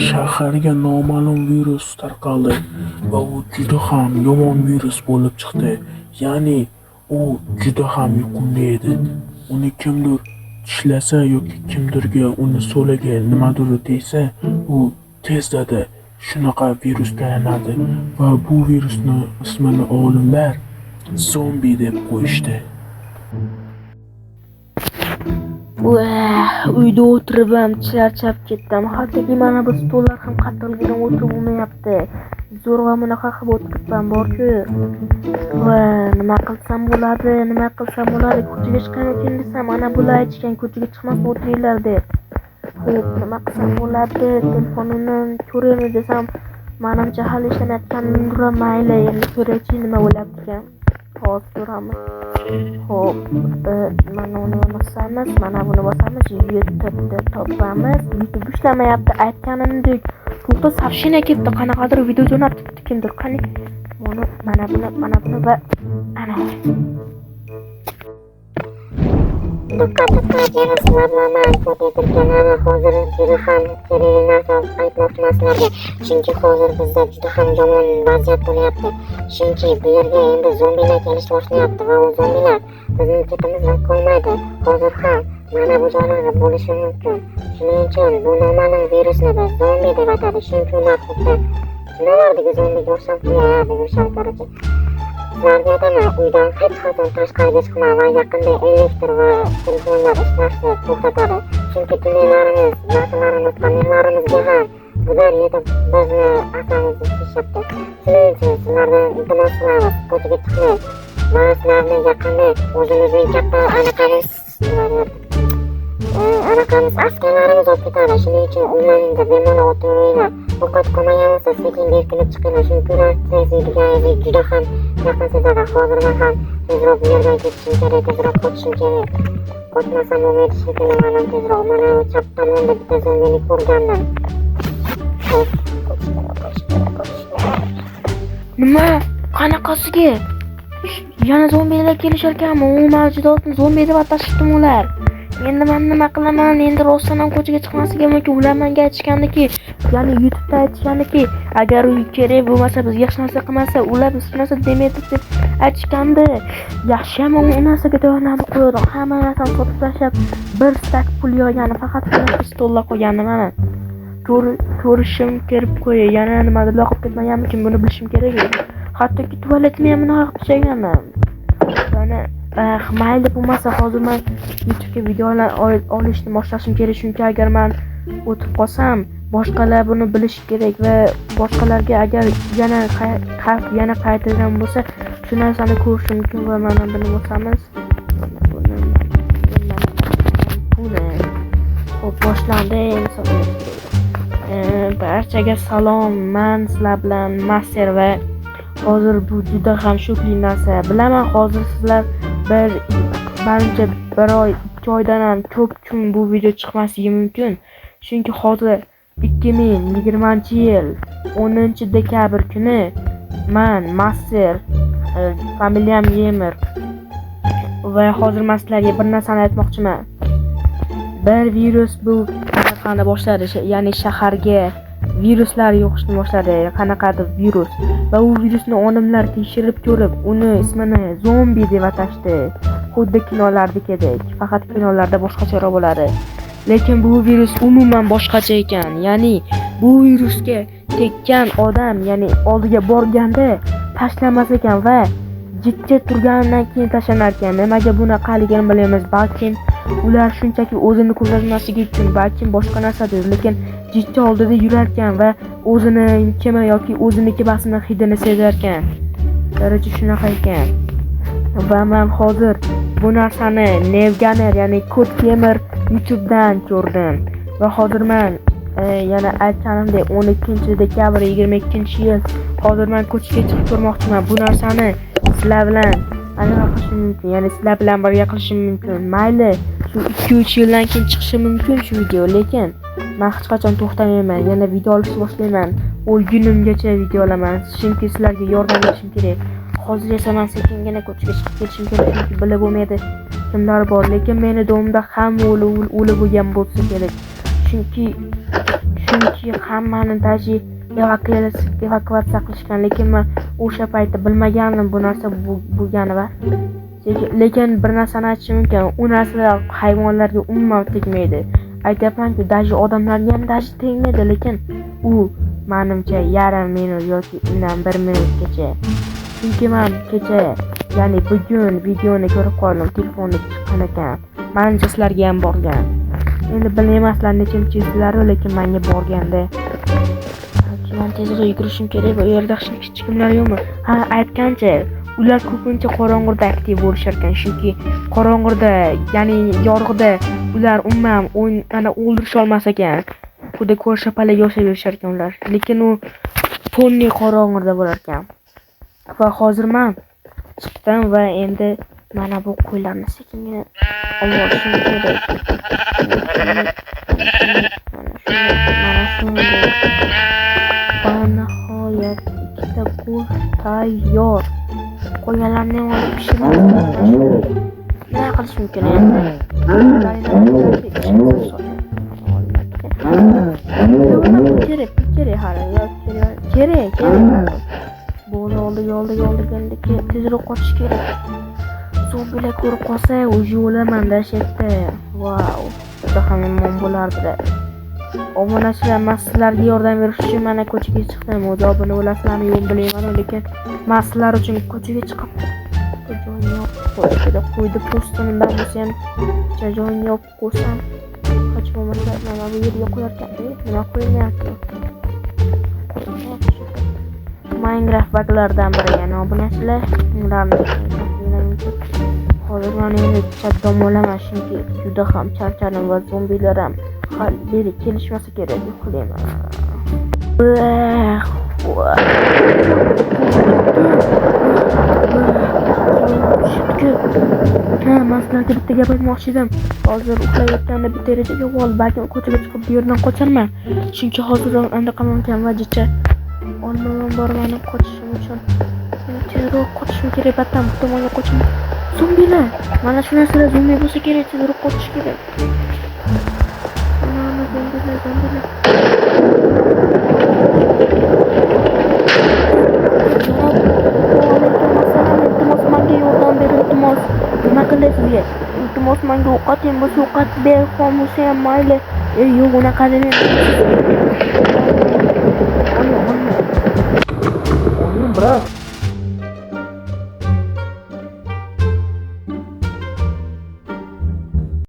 Shaharga noma'lum virus tarqaldi va u juda ham yomon virus bo'lib chiqdi. Ya'ni u juda ham yuqumli edi. Uni kimdir tishlasa yoki kimdirga uni so'liga nimadir tegsa, u tezdada shunaqa virusga aylanardi va bu virusni ismini olimlar zombi deb qo'yishdi. Vah, uyda o'tirib ham charchab ketdim. Hattoki mana bu stollar ham qattiqligidan o'tirib bo'lmayapti. Zo'rg'a bunaqa qilib o'tiribman bor-ku. Va nima qilsam bo'ladi, nima qilsam bo'ladi? Ko'chaga chiqaymikin desam, ana bular aytishgan ko'chaga chiqmasdan o'tiringlar deb. Xo'p, nima qilsam bo'ladi? Telefonimni ko'raymi desam, manimcha hali ishlamayotgandir. Mayli, endi ko'raychi nima bo'lyapti ekan. Hozir ko'ramiz. Xo'p, mana uni bosamiz, mana buni bosamiz, YouTube'ni topamiz. YouTube ishlamayapti, aytganimdek. To'xta, сообщение kelibdi, qanaqadir video jo'natibdi kimdir. Qani? Buni, mana buni, mana buni va ana. Diqqat, diqqat, yana sizlar bilan man Ko'paytir kanali. Hozir juda ham kerakli narsa aytmoqchiman sizlarga. Chunki hozir bizda juda ham yomon vaziyat bo'lyapti. Chunki bu yerga endi zombilar kelishni boshlayapti va u zombilar bizning ketimizdan qolmaydi. Hozir ham mana bu joylarda bo'lishi mumkin. Shuning uchun bu noma'lum virusni biz zombi deb atadi. Chunki ular xuddi kinolardagi zombiga o'xshab yurishadi, короче. Sizlarga aytaman, uydan hech qachon tashqariga chiqma va yaqinda elektr va telefonlar ishlashni to'xtatadi. Chunki tunnellarimiz, narsalarimiz, panellarimizga ham bular yetib bizni asabimizni keshyapti. Shuning uchun sizlardan iltimos qilamiz, ko'chaga chiqmang va sizlarni yaqinda o'zimizning katta anaqamiz, nima deyapti? Anaqamiz, askarlarimiz olib ketadi. Shuning uchun uylaringizda bemalol o'tiringlar. Ovqat qolmagan bo'lsa, sekin berkinib chiqinglar. Chunki ular tez yeydiganingizni juda ham yaqin sezadi. Hozir men ham tezroq bu yerdan ketishim kerak, tezroq qochishim kerak. Qochmasam bo'lmaydi shekilli, man ham tezroq. Mana bu chap tomonda bitta zombini ko'rgandim. Xo'p, qochish kerak, qochish kerak, qochish kerak. Nima? Qanaqasiga? Yana zombilar kelishar ekanmi? U mavjudotni zombi deb atashibdimi ular? Endi men nima qilaman? Endi rostdan ham ko'chaga chiqmasligim mumkin. Ular menga aytishgandiki, ya'ni YouTube'da aytishgandiki, agar uy kerak bo'lmasa, bizga hech narsa qilmasa, ular biz hech narsa demaydi deb aytishgandi. Yaxshiyam u narsaga tayyorlanib qo'ydim. Hamma narsani sotib tashlab, bir stak pul yig'ganim, faqatgina stollar qo'ygandim mana. Ko'rishim kelib qo'y, yana nimadirlar qolib ketmaganmikin, buni bilishim kerak edi. Hattoki tualetimni ham bunaqa qilib tashlaganman. Mana, mayli bo'lmasa, hozir men YouTube'ga videolar olishni boshlashim kerak, chunki agar men o'tib qolsam, boshqalar buni bilishi kerak va boshqalarga agar yana xavf yana qaytadan bo'lsa, shu narsani ko'rishi mumkin va mana buni bosamiz. Mana buni, mana buni. Xo'p, boshlandi. Barchaga salom, men sizlar bilan Master va hozir bu juda ham shokli narsa. Bilaman, hozir sizlar bir, manimcha, bir oy, 2 oydan ham ko'p kun bu video chiqmasligi mumkin. Chunki hozir 2020-yil 10 dekabr kuni man Master, familiyam Yemer va hozir men sizlarga bir narsani aytmoqchiman. Bir virus bu qanaqani boshladi, ya'ni shaharga viruslar yuqishni boshladi, qanaqadir virus va u virusni olimlar tekshirib ko'rib, uni ismini zombi deb atashdi. Xuddi kinolardagidek, faqat kinolarda boshqacharoq bo'ladi. Lekin bu virus umuman boshqacha ekan. Ya'ni bu virusga tekkan odam, ya'ni oldiga borganda tashlamas ekan va jicha turganidan keyin tashlanar ekan. Nimaga bunaqaligini bilmaymiz. Balkim ular shunchaki o'zini ko'rsatmasligi uchun, balkim boshqa narsadir, lekin jicha oldida yurar ekan va o'zini kimi yoki o'ziniki basini hidini sezar ekan. Короче, shunaqa ekan. Va men hozir bu narsani Nevganer, ya'ni Kod Gamer YouTube'dan ko'rdim. Va hozir men, yana aytganimdek, 12 dekabr 22-yil, hozir men ko'chaga chiqib ko'rmoqchiman. Bu narsani sizlar bilan anaqa qilishim mumkin, ya'ni sizlar bilan birga qilishim mumkin. Mayli, shu 2-3 yildan keyin chiqishi mumkin shu video, lekin men hech qachon to'xtamayman. Yana video olishni boshlayman. O'lgunimgacha video olaman, chunki sizlarga yordam berishim kerak. Hozir esa men sekingina ko'chaga chiqib ketishim kerak, chunki bilib bo'lmaydi kimlar bor. Lekin meni domda hamma o'lib bo'lgan bo'lsa kerak. Chunki Chunki hammani даже evakuatsiya qilishgan, lekin men o'sha paytda bilmagandim bu narsa bo'lgani va lekin bir narsani aytishim mumkin, u narsalar hayvonlarga umuman tegmaydi. Aytyapman-ku, даже odamlarga ham даже tegmaydi, lekin u menimcha yarim minut yoki undan 1 minutgacha. Chunki men kecha, ya'ni bugun videoni ko'rib qoldim, telefonda chiqqan ekan. Menimcha sizlarga ham borgan. Endi bilmayman sizlar nechinchi yillar, lekin menga borganda. Man tezroq yugurishim kerak, bu yerda hech kimlar yo'qmi? Ha, aytgancha, ular ko'pincha qorong'uda aktiv bo'lishar ekan, chunki qorong'uda, ya'ni yorug'da ular umuman o'yin ana o'ldirisha olmas ekan. Xuddi ko'rshapalak o'xshab yurishar ekan ular. Lekin u полный qorong'uda bo'lar ekan. Va hozir men chiqdim va endi mana bu qo'ylarni sekingina olib olishim kerak. Mana shuni, mana shuni. Va nihoyat ikkita go'sht tayyor. Qolganlarini ham olib pishirib nima qilish mumkin endi? Kerak, kerak hali, yo'q, kerak, kerak, kerak. Bo'ldi, oldik, oldik, oldik, endi tezroq qochish kerak. Zombilar ko'rib qolsa, уже o'laman dahshatda. Vau, juda ham yomon bo'lardi. Obunachilar, men sizlarga yordam berish uchun mana ko'chaga chiqdim. O'zi obuna bo'lasizlarmi, yo'q bilmayman, lekin men sizlar uchun ko'chaga chiqib joyini yopib qo'yish kerak. Qo'ydi postini man bo'lsa ham joyini yopib qo'ysam, hech bo'lmasa mana bu yerga qo'yarkan-da, nima qo'yilmayapti? Qo'yilmayapti. Minecraft baglaridan biri, ya'ni obunachilar, ularni. Hozir men endi dam olaman, chunki juda ham charchadim va zombilar ham hali beri kelishmasa kerak, uxlayman. Ha, men sizlarga bitta gap aytmoqchi edim. Hozir uxlayotganda bitta derajaga olib, balkim ko'chaga chiqib bu yerdan qocharman. Chunki hozir anaqa mumkin va jicha olmamam bor mani qochishim uchun. Tezroq qochishim kerak, battan bu tomonga qochim. Zombilar! Mana shu narsalar zombi bo'lsa kerak, tezroq qochish kerak. Mana zombilar, zombilar. Janob, alaykum assalom, iltimos menga yordam ber, iltimos. Nima qilay sizga? Iltimos menga ovqating bo'lsa ovqat ber, xom bo'lsa ham mayli. Yo'q, unaqa demang. Olma, olma. Oyim, брат.